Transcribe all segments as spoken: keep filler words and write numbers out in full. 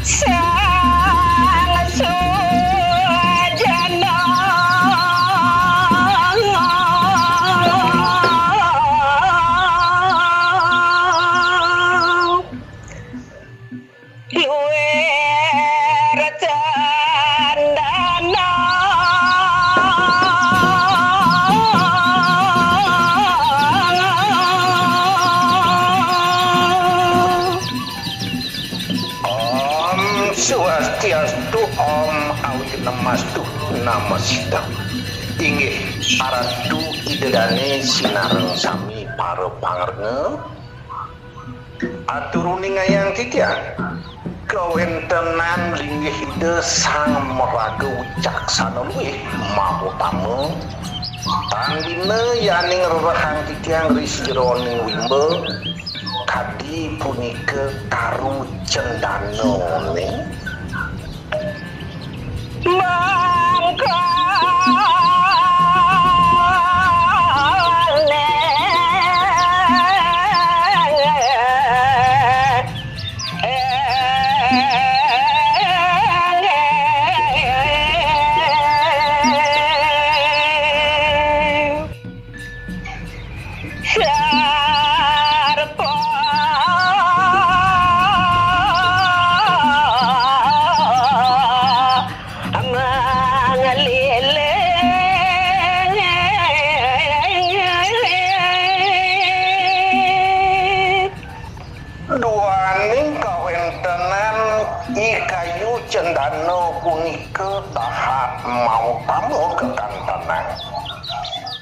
Sang Sujana. Luwir Candana. Om Swastiastu, Om Awighnamastu, Namaste. Inggih, Ratu Ida Dane sinareng sami para pangrengga. Atur uningayang titiang, kawentenan linggih Ida Sang Maraga Wicaksana Luih Mahutama, tan dina yaning rerehang titiang ri sajeroning wimba, kadi punika Taru Cendananing. Mangkane Sarpa mangaliling. Duaning kawentenan I Kayu Cendana punika dahat mautama kekantenan.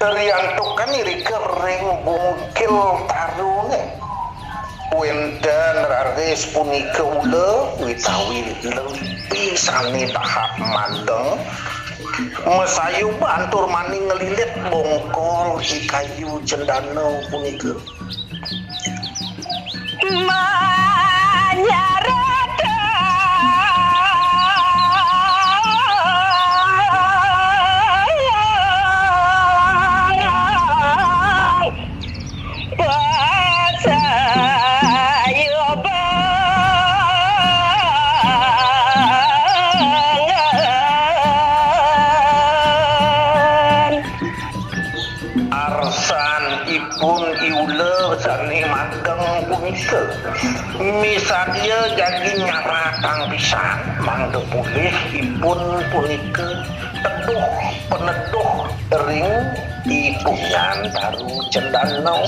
Riantukan irika ring bungkil tarune, wenten raris punika ula utawi lelipi sane dahat mandeng, masayuban tur mani nglilit bongkol I Kayu Cendana punika. Manyarata. Pasayoban. Arsanipun I Ula sane mandeng punika misadia jagi nyaratang pisan mangda polih ipun punika teduh paneduh ring I Punyan Taru Cendana.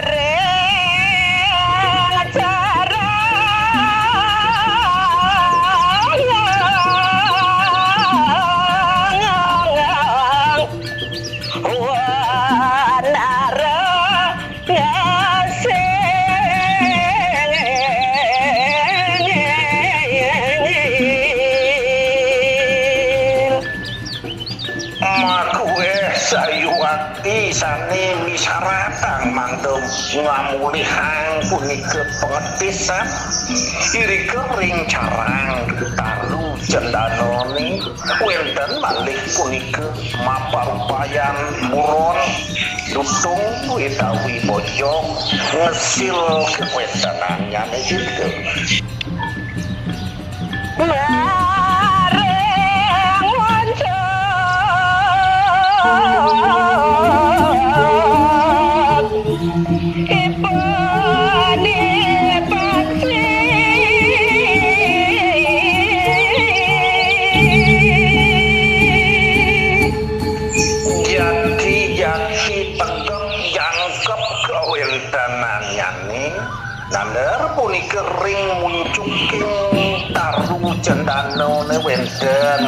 Ring cara wanara ngasing. Makuweh sayuwakti sane misaratang mangda ngamulihang punika pangetisan. Irika ring carang Taru Cendananing wenten malih punika maparupayan buron, lutung utawi bojog ngesil kawentenannyane irika. Maring muncuk ipun ipati. Jati-jati tegep jangkep kawentenannyané. Naler punika ring muncuking Taru Cendanané wénten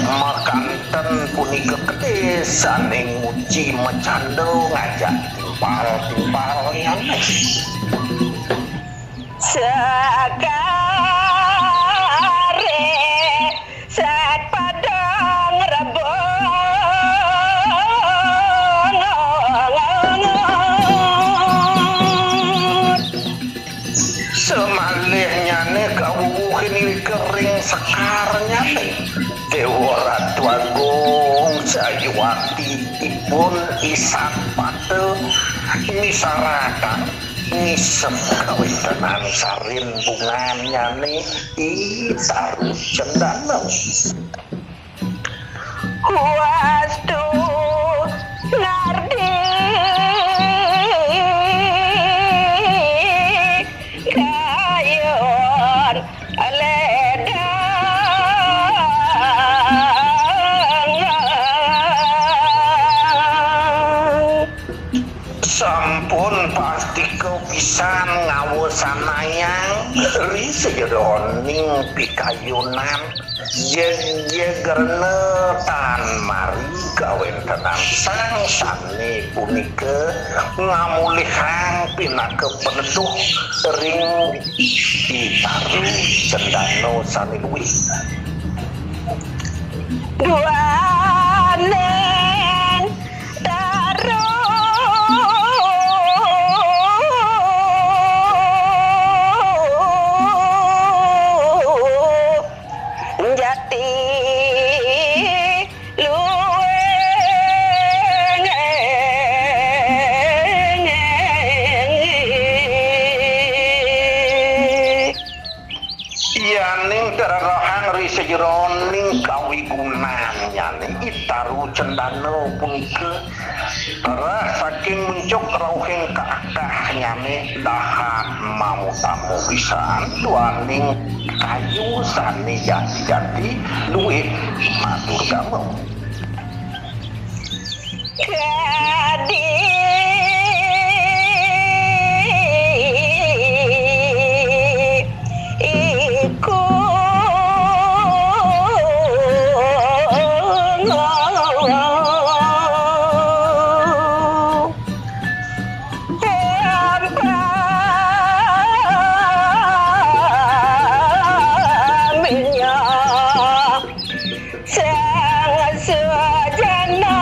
makanten punika kedis sané nguji macanda ngajak timpal-timpalnyané. Sakaré sat padang rebon. Samalihnyané kawuwuhin irika ring sekarnyané. Déwa Ratu Agung sayuwakti ipun I Satpata Misarakan ngisep kawéntenan sarin bungahné I Taru Cendana. Wastu ngardi kayun ledang. Sampun pastika pisan ngawasanayang ri sajeroning pikayunan. Jegrena tan mari kawéntenan sang sané punika ngamolihang pinaka paneduh ring I Taru Cendana sané luih. Duaning Taru jati luwih. Yaning tererehang ri sajeroning kawigunannyané I Taru Cendana punika, rereh saking muncuk rauhing kakahnyané dahat mamutama pisan duaning kayu sané jati-jati duwé matur gama. Kadi iku Sang Sujana.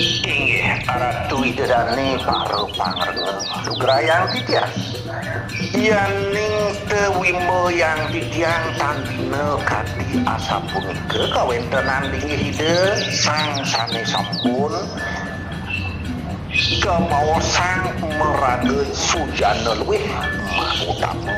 Inggih, Ratu Ida Dané para pangrengga, lugrayang titiang. Yaning tawimbayang titiang tan dina kadi asapunika kawéntenan linggih Ida sang sané sampun kamaosang maraga sujana luwih mahutama.